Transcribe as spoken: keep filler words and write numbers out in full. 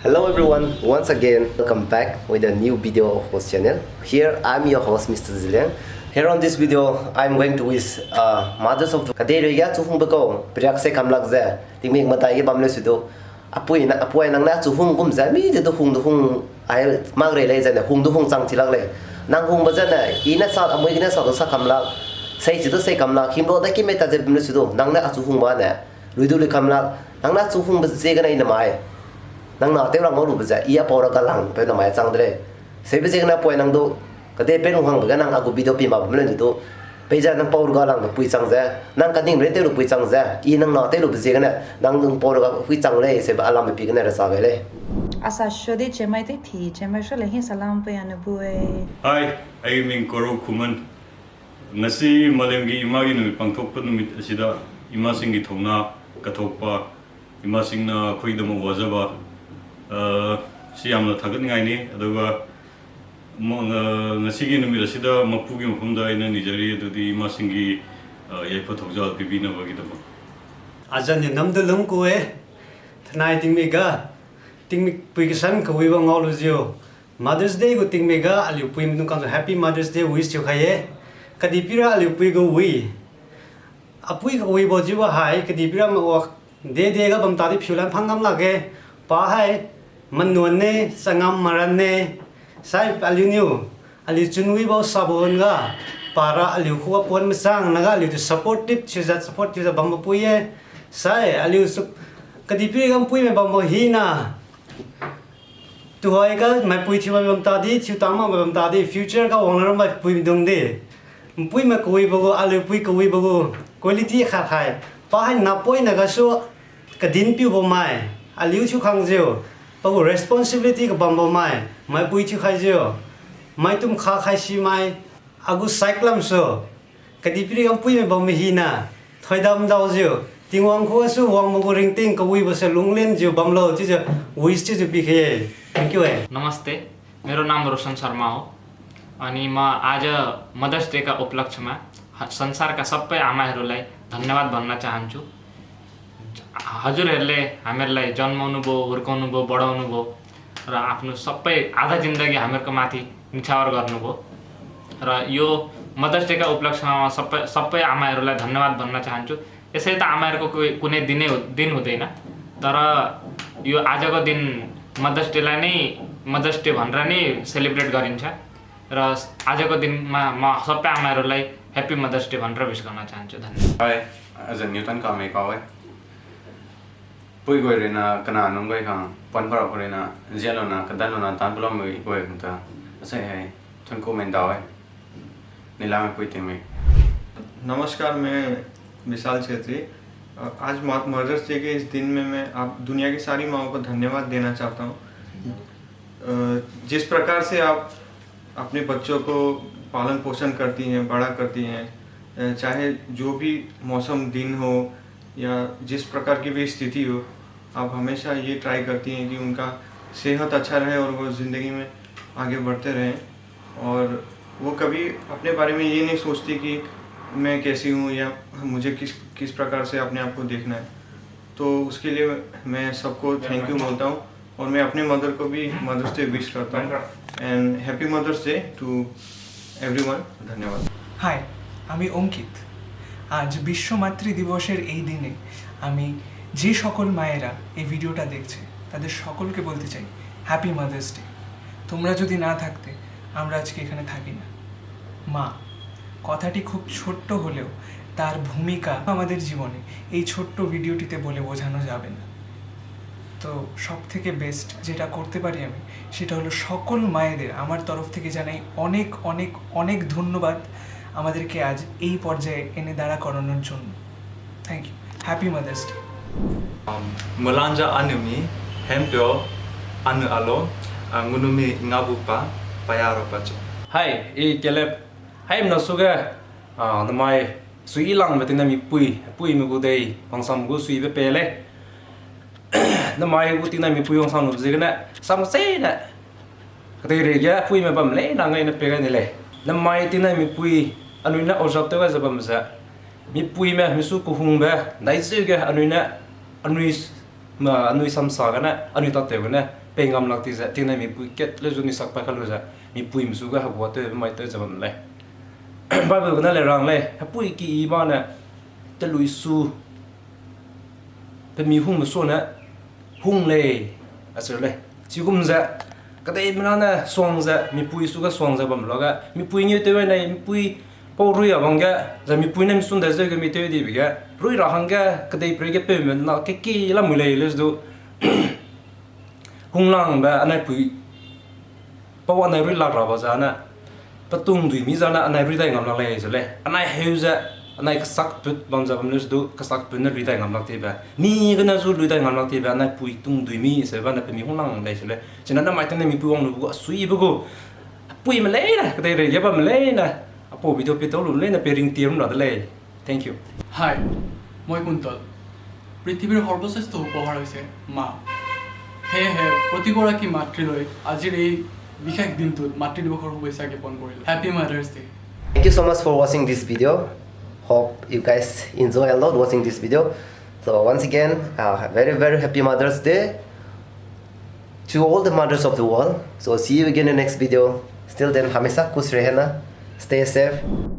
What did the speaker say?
Hello everyone, once again welcome back with a new video of Host Channel. Here I'm your host Mister Ziliang. Here on this video I'm going to wish uh, mothers of kadeirei ge chu hungbe kau priak se kamlak ze tingmik matai ge bam le su du. Apui na apui nang na chu hung gum ze mi de du hung du hung ai mak rei lei ze ne hung du hung chang chi lak lei. Nang hungbe ze ne i ne sa amui ne sa du sa kamlak. Sei chi du sei kamlak himlo da ki me ta ze bam le su du nang ne a chu hung ba ne. Lui du lui kamlak, nang na chu hungbe ziegene i namai. Nang na tew rang mau lube ze, i a pau ra galang pe namai chang de lei. Seibe ziegene poi nang du, kade pe lunghangbe ge nang a gu video pi ma bam le du. Peize nang pau ra galang be pui chang ze, nang kaning re tew lu pui chang ze, i nang na tew lube ziegene, nang dung pau ra ga pui chang lei, seibe alam be pi gene resa gai lei. Asa shodi chemai te thi, chemai sho le hi salam pe ane bue. Hai, ai ming Koro Khuman. Ngasi malemgi imagi numit pangthokpa numit asida imasinggi thongna kathokpa, imasingna khuidama wajaba, uh, si yamna thagat ngai ni, aduga mo-, uh, ngasigi numit asida mapugi maphamda ina nijari adudi imasinggi, uh, yaipa thokja pibina bagi dama. Ajan ni namda lung kue, thanai tingmi ga, tingmi pui kesan kawiba ngau lu zio. Mother's Day gu tingmik ga aliu puime nung kang zu Happy Mother's Day wish chiu khai e. Kadipira aliu pui gu wi. Apui gu wi bo jiu ba hai, kadipira ma wa de de ga bam ta di phiu lan phang ngam lak ge. Pa hai, manuan ne, sangam maran ne. Sai aliu niu, aliu chun wi bo sabon ga. Para aliu khua puan mesang na ga aliu tu support tip chiu zat support chiu zat bam bo pui e. Sai aliu su kadipira ga puime bam bo hi na. Tuhoi ka mai pui thiu mai bam ta di, thiu tang ma mai bam ta di, future ka wang na ram mai pui dung di. Mpui mai kawi ba gu, aliu pui kawi ba gu, quality khat hai. Pa hai na poi na ga su, kadin piu bo mai. Aliu thiu khang ziu, pa gu responsibility ka bam bo mai. Mai pui thiu khai ziu. Mai tum kha khai si mai. A gu cyclam su. Kadipiri gam puime bam hi na, thoidam dau ziu, Tingwang khua su wang ma gu ringting kawi ba se lunglen ziu bam lau, chiu ziu, wish chiu ziu pi khe. Thank you e. नमस्ते, मेरो नाम रोशन शर्मा हो। अनि म आज mother's day का उपलक्ष्यमा ह-, संसारका सबै आमाहरूलाई धन्यवाद भन्न चाहन्छु। हजुरहरूले हामीहरूलाई जन्माउनुभयो, हुर्काउनुभयो, बढाउनुभयो र आफ्नो सबै आधा जिन्दगी हामीहरूको माथि निछावर गर्नुभयो। र यो मदर्स डेका उपलक्ष्यमा म सबै, सबै आमाहरूलाई धन्यवाद भन्न चाहन्छु। यसै त आमाहरूको कोही, कुनै दिनै हु-, दिन हुँदैन, तर यो आजको दिन मदर्स डेलाई नै मदर्स डे भनेर नै सेलिब्रेट गरिन्छ। र आजको दिनमा म सबै आमाहरूलाई ह्याप्पी मदर्स डे भनेर विस गर्न चाहन्छु। धन्यवाद। Hi, as a Newton Kamei Kawe. Pui goi rena kana nung goi kang, pan para ko rena, zialo na, kadan lo na, tan pulam goi kang ta. Asai hai, tun ko men dao hai. Nilam pui ting me. नमस्कार, मैं विशाल छेत्री। अ, आज मा-, mother's day के इस दिन में मैं आप दुनिया की सारी माँओं को धन्यवाद देना चाहता हूँ। अ, जिस प्रकार से आप अपने बच्चों को पालन पोषण करती हैं, बड़ा करती हैं, अ, चाहे जो भी मौसम दिन हो या जिस प्रकार की भी स्थिति हो, आप हमेशा ये ट्राई करती हैं कि उनका सेहत अच्छा रहे और वो ज़िंदगी में आगे बढ़ते रहें। और वो कभी अपने बारे में ये नहीं सोचती कि मैं कैसी हूँ या मुझे किस, किस प्रकार से अपने आप को देखना है। तो उसके लिए मैं सबको थैंक यू बोलता हूँ। और मैं अपने मदर को भी मदर्स डे विश करता हूँ। And happy Mother's Day to everyone। धन्यवाद। হাই, আমি অঙ্কিত। আজ বিশ্ব মাতৃ দিবসের এই দিনে আমি যে সকল মায়েরা এই ভিডিওটা দেখছে, তাদের সকলকে বলতে চাই, হ্যাপি মাদার্স ডে। তোমরা যদি না থাকতে, আমরা আজকে এখানে থাকি না। মা, কথাটি খুব ছোট্ট হলেও তার ভূমিকা আমাদের জীবনে এই ছোট্ট ভিডিওটিতে বলে বোঝানো যাবে না। তো সব থেকে বেস্ট যেটা করতে পারি আমি, সেটা হলো সকল মায়েদের আমার তরফ থেকে জানাই অনেক, অনেক, অনেক ধন্যবাদ আমাদেরকে আজ এই পর্যায়ে এনে দাঁড়া করানোর জন্য। Thank you. Happy Mother's Day. Melanja anumi, hempyo, anu alo, ngunumi ngabupa, payaro pacho. Hai, i kelep, hai mna suge, namai, sui langbe tingna mipui, puime gu dei, pangsam gu suibe pe lei. Namai gu tingna mipui wangsan lu ziegene, sam seine. Kadeirei ge puime bam lei, nang gai ne pe gai ni lei. Namai tingna mipui, anui ne ozap tew gai ze bam ze. Mipuime, misu kuhungbe, dai zeu ge anui ne, anui, ma, anui samsa gene, anui tatew gene. pei ngam lak ti ze, tingnai mipui kat le zu ni sak pa ka lu ze, mipuime su ge hegua tew be mai tew ze bam lei. Bible gene le rang lei, hepui ki i ba ne, telui su, pe mi hungme su ne, hung lei, a se lei. Chigum ze, kedeimena ne suang ze, mipui su ge suang ze bam lage, mipui ngeu tew nei, mipui pau rui a bang ge, ze mipui ne misun de zeu ge mi tew di be ge, rui ra hangge, kedei prei ge peume na, keki lamui lei le zu du, hung lang be, anai pui, pau anai rui lak ra ba zane, petung dui mi zane, anai rui dai ngam lak lei ze lei. Anai heu ze, anai kesak put bam ze bam le zu du, kesak put ne rui dai ngam lak ti be. Mi gene zu rui dai ngam lak ti be, anai pui tung dui mi, se ba ne pe mi hung lang lei ze lei. Chine na mai tene mipui wang lu gu, a sui be gu. Puime leine, kedei rei ge bamme leine, apau video pe tau lu leine pe ring tiam ra de lei. Thank you. Hi, মই কুন্তল। পৃথিৱীৰ সৰ্বশ্ৰেষ্ঠ উপহাৰ হৈছে মা। সেয়েহে প্ৰতিগৰাকী মাতৃলৈ আজিৰ এই বিশেষ দিনটোত মাতৃ দিৱসৰ শুভেচ্ছা জ্ঞাপন কৰিলোঁ। Happy Mother's Day। Thank you so much for watching this video. Hope you guys enjoy a lot watching this video. So once again, uh, very, very happy Mother's Day to all the mothers of the world. So see you again in the next video. Till then, हमेशा खुश रहना, stay safe.